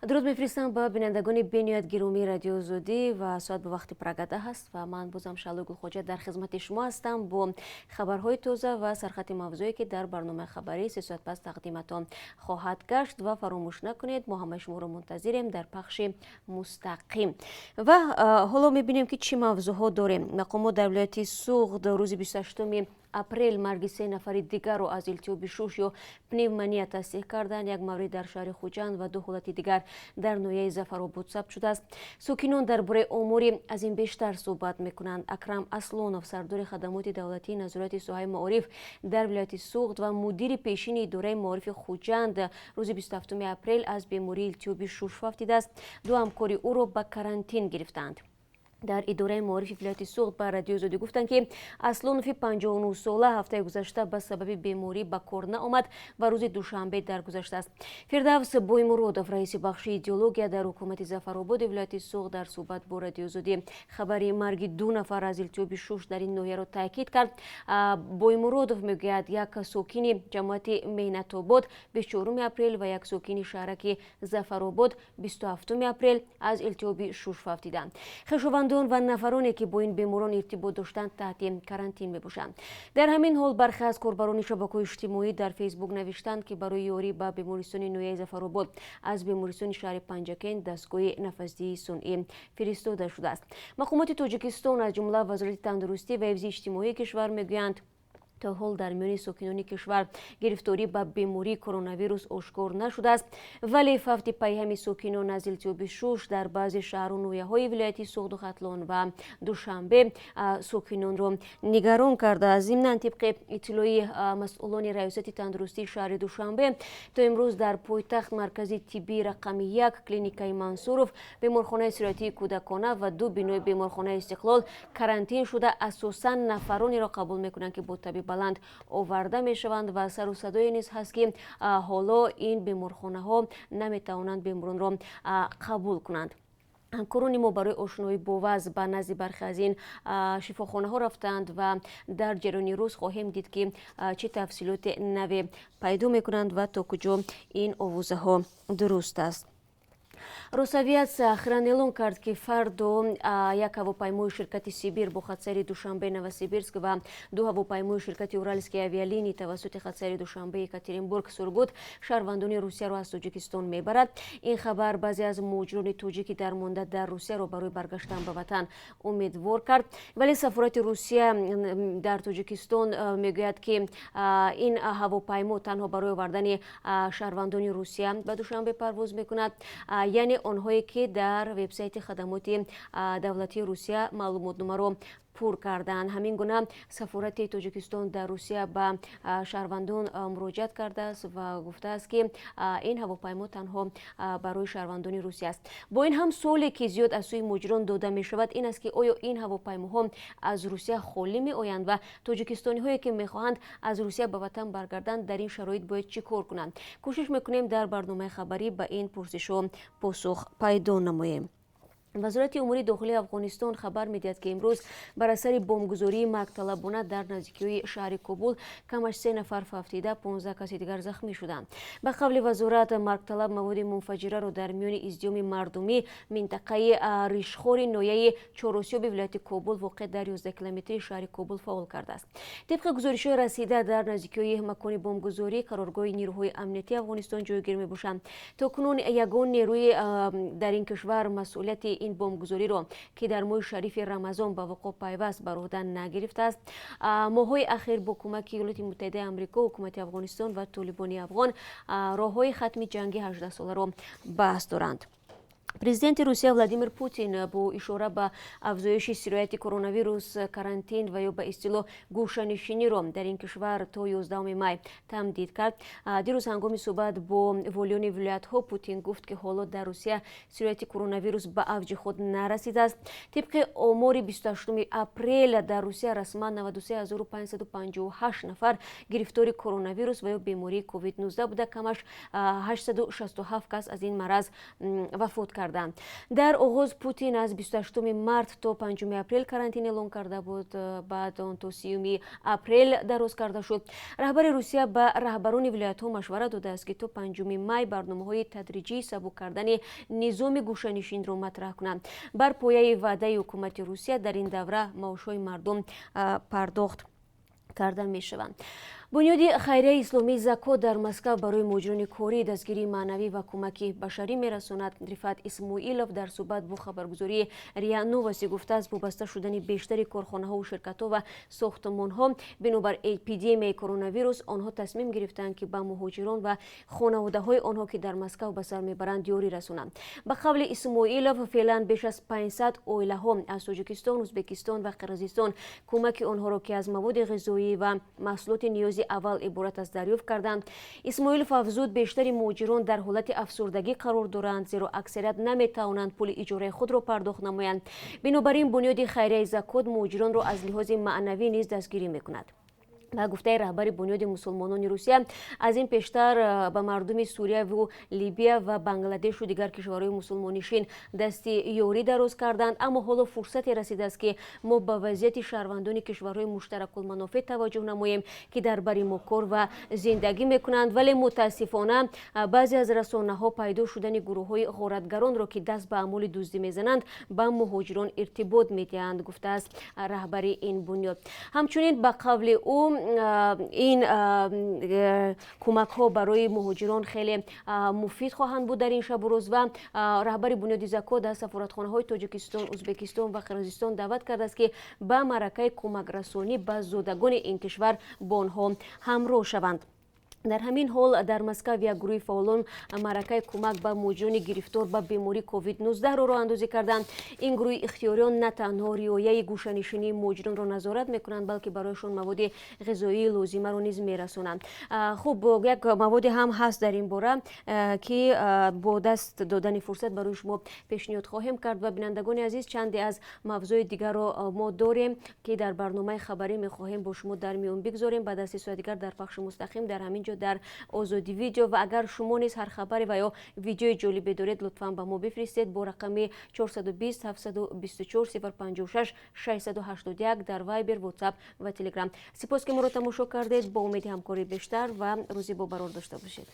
Дуруд мефиристам ба бинандагони бениҳоят гиромии Радиои Озодӣ. Ва соат ба вақти Прага 10 аст ва ман бозам, Шаҳлои Гулхоҷа, дар хизмати шумо ҳастам бо хабарҳои тоза ва сархати мавзӯе, ки дар барномаи хабарии 3 соат пас тақдиматон хоҳад гашт. Ва фаромӯш накунед, мо ҳамаи шуморо мунтазирем дар пахши мустақим. Ва ҳоло мебинем, ки чӣ мавзӯъҳо дорем. Мақомот дар вилояти Суғд рӯзи 28 апрел марги се нафари дигарро аз илтиҳоби шуш ё пневмония тасдиқ карданд. Як маврид дар шаҳри Хуҷанд ва ду ҳолати дигар дар ноҳияи Зафаробод сабт шудааст. Сокинон дар бораи омори аз ин бештар суҳбат мекунанд. Акрам Аслонов, сардори хадамоти давлатии назорати соҳаи маориф дар вилояти Суғд ва мудири пешини идораи маорифи Хуҷанд, рӯзи 27 апрел аз бемории илтиҳоби шуш фавтидааст. Ду ҳамкори ӯро ба карантин гирифтаанд. Дар идораи маорифи вилояти Суғд ба Радиои Озодӣ гуфтанд, ки Аслонови 59 сола ҳафтаи гузашта ба сабаби беморӣ ба кор наомад ва рӯзи душанбе даргузаштааст. Фирдавс Боймуродов, раиси бахши идеология дар ҳукумати Зафарободи вилояти Суғд, дар суҳбат бо Радиои Озодӣ хабари марги ду нафар аз илтиҳоби шуш дар ин ноҳияро таъкид кард. Боймуродов мегӯяд, як сокини ҷамоати Меҳнатобод 24 апрел ва як сокини шаҳраки Зафаробод 27 апрел аз илтиҳоби шуш фавтиданд. Хешовандон ва нафароне, ки бо ин беморон иртибот доштанд, таҳти карантин мебошанд. Дар ҳамин ҳол бархе аз корбарони шабакаҳои иҷтимоӣ дар Фейсбук навиштанд, ки барои ёрӣ ба бемористони ноҳияи Зафаробод аз бемористони шаҳри Панҷакент дастгоҳи нафасдиҳии сунъӣ фиристода шудааст. Мақомоти Тоҷикистон, аз ҷумла Вазорати тандурустӣ ва ҳифзи иҷтимоии кишвар, мегӯянд, то ҳол дар миёни сокинони кишвар гирифторӣ ба бемории коронавирус ошкор нашудааст, вале фавти пайҳами сокинон аз илтиҳоби шуш дар баъзе шаҳру ноҳияҳои вилояти Суғду Хатлон ва Душанбе сокинонро нигарон кардааст. Зимнан, тибқи иттилои масъулони Раёсати тандурустии шаҳри Душанбе, то имрӯз дар пойтахт маркази тиббии рақами 1, клиникаи Мансуров, беморхонаи сироятии кӯдакона ва ду бинои беморхонаи Истиқлол карантин шуда, асосан нафаронеро қабул мекунанд, ки бо таби баланд оварда мешаванд. Ва сару садое низ ҳаст, ки ҳоло ин беморхонаҳо наметавонанд беморонро қабул кунанд. Ҳамкорони мо барои ошноӣ бо вазъ ба назди бархе аз ин шифохонаҳо рафтанд ва дар ҷараёни рӯз хоҳем дид, ки чӣ тафсилоти наве пайдо мекунанд ва то куҷо ин овозаҳо дуруст аст. Росавиатсия охиран эълон кард, ки фардо як ҳавопаймои ширкати Сибир бо хатсайри Душанбе Новосибирск ва ду ҳавопаймои ширкати Уральские авиалинии тавассути хатсайри Душанбе Екатеринбург Сургут шаҳрвандони Русияро аз Тоҷикистон мебарад. Ин хабар баъзе аз муҳоҷирони тоҷики дармонда дар Русияро барои баргаштан ба ватан умедвор кард, вале сафорати Русия дар Тоҷикистон мегӯяд, ки ин ҳавопаймо танҳо барои овардани шаҳрвандони Русия ба Душанбе парвоз мекунад, яъне онҳое, ки дар вебсайти хадамоти давлатии Русия маълумотномаро пур карданд. Ҳамин гуна сафорати Тоҷикистон дар Русия ба шаҳрвандон муроҷиат кардааст ва гуфтааст, ки ин ҳавопаймо танҳо барои шаҳрвандони Русия аст. Бо ин ҳам суоле, ки зиёд аз сӯи муҳоҷирон дода мешавад, ин аст, ки оё ин ҳавопаймоҳо аз Русия холӣ меоянд ва тоҷикистониҳое, ки мехоҳанд аз Русия ба ватан баргарданд, дар ин шароит бояд чӣ кор кунанд? Кӯшиш мекунем, дар барномаи хабарӣ ба ин пурсишҳо посух пайдо намоем. Вазорати умури дохилии Афғонистон хабар медиҳад, ки имрӯз бар асари бомбгузории маргталабона дар наздикиҳои шаҳри Кобул камаш се нафар фавтида, 15 каси дигар захмӣ шуданд. Ба қавли вазорат, маргталаб маводи мунфаҷираро дар миёни издиҳоми мардумӣ минтақаи Ришхори ноҳияи Чоросиёби вилояти Кобул, воқеъ дар 11 километрии шаҳри Кобул, фаъол кардааст. Тибқи гузоришҳои расида, дар наздикиҳои макони бомбгузорӣ қароргоҳи нирӯҳои амниятии Афғонистон ҷойгир мебошанд. То кунун ягон нерӯи дар ин кишвар масъулияти ин бомбгузориро, ки дар моҳи шарифи Рамазон ба вуқӯъ пайваст, бар уҳда нагирифтааст. Моҳҳои ахир бо кӯмаки Иёлоти Муттаҳидаи Амрико ҳукумати Афғонистон ва толибони афғон роҳҳои хатми ҷанги 18-соларо баҳс доранд. Президенти Русия Владимир Путин бо ишора ба афзоиши сирояти коронавирус карантин ва ё ба истилоҳ гӯшанишиниро дар ин кишвар то 11 май тамдид кард. Дирӯз ҳангоми суҳбат бо волиёни вилоятҳо Путин гуфт, ки ҳоло дар Русия сирояти коронавирус ба авҷи худ нарасидааст. Тибқи омори 28 апрел, дар Русия расман 93 558 нафар гирифтори коронавирус ва ё бемории COVID-19 буда, камаш 867 кас аз ин мараз вафот. карданд. Дар оғоз Путин аз 28 март то 5 апрел карантин эълон карда буд, баъд он то 30 апрел дароз карда шуд. Раҳбари Русия ба раҳбарони вилоятҳо машварат додааст, ки то 5 май барномаҳои тадриҷии сабук кардани низоми гӯшанишинро матраҳ кунанд. Бар пояи ваъдаи ҳукумати Русия, дар ин давра маошҳои мардум пардохт карда мешаванд. Бунёди хайрияи исломии «Закот» дар Москав барои муҳоҷирони корӣ дастгирии маънавӣ ва кӯмаки башарӣ мерасонад. Рифат Исмоилов дар суҳбат бо хабаргузории РИА Новости гуфтааст, вобаста шудани бештари корхонаҳову ширкатҳо ва сохтмонҳо бинобар эпидемияи коронавирус, онҳо тасмим гирифтаанд, ки ба муҳоҷирон ва хонаводаҳои онҳо, ки дар Москав ба сар мебаранд, ёрӣ расонанд. Ба қавли Исмоилов, феълан беш аз 500 оилаҳо аз Тоҷикистон, Ӯзбекистон ва Қирғизистон кӯмаки онҳоро, ки аз маводи ғизоӣ ва маҳсулоти ниёзи аввал иборат аст, дарёфт карданд. Исмоилов афзуд, бештари муҳоҷирон дар ҳолати афсурдагӣ қарор доранд, зеро аксарият наметавонанд пули иҷораи худро пардохт намоянд. Бинобар ин бунёди хайрияи «Закот» муҳоҷиронро аз лиҳози маънавӣ низ дастгирӣ мекунад. Ба гуфтаи раҳбари бунёди мусулмонони Русия, аз ин пештар ба мардуми Сурияву Либия ва Бангладешу дигар кишварҳои мусулмоннишин дасти ёрӣ дароз карданд, аммо ҳоло фурсате расидааст, ки мо ба вазъияти шаҳрвандони кишварҳои муштаракулманофеъ таваҷҷӯҳ намоем, ки дар бари мо кор ва зиндагӣ мекунанд. Вале мутаассифона, баъзе аз расонаҳо пайдо шудани гурӯҳҳои ғоратгаронро, ки даст ба аъмоли дуздӣ мезананд, ба муҳоҷирон иртибот медиҳанд, гуфтааст раҳбари ин бунёд. Ҳамчунин, ба қавли ӯ, ин кӯмакҳо барои муҳоҷирон хеле муфид хоҳанд буд дар ин шабу рӯз. Ва раҳбари бунёди «Закот» аз сафоратхонаҳои Тоҷикистон, Ӯзбекистон ва Қирғизистон даъват кардааст, ки ба маъракаи кӯмакрасонӣ ба зодагони ин кишвар бо онҳо ҳамроҳ шаванд. Дар ҳамин ҳол, дар Москав як гурӯҳи фаъолон маъракаи кӯмак ба муҳоҷирони гирифтор ба бемории COVID-19 роҳандозӣ карданд. Ин гурӯҳи ихтиёриён на танҳо риояи гӯшанишинии муҳоҷиронро назорат мекунанд, балки барояшон маводи ғизоии лозимаро низ мерасонанд. Хуб, як маводе ҳам ҳаст дар ин бора, ки бо даст додани фурсат барои шумо пешниҳод хоҳем кард. Ва бинандагони азиз, чанде аз мавзӯи дигарро мо дорем, ки дар барномаи хабарӣ мехоҳем бо шумо дар миён бигзорем. Баъд аз 3 соат дигар дар пахши мустақим дар ҳамин ҷо, дар Озодӣ Видео. Ва агар шумо низ ҳар хабаре ва ё видеои ҷолибе доред, лутфан ба мо бифиристед бо рақами 420 724 056 681 дар Вайбер, Ватсап ва Телеграм. Сипос, ки моро тамошо кардед. Бо умеди ҳамкории бештар ва рӯзи бобарор дошта бошед.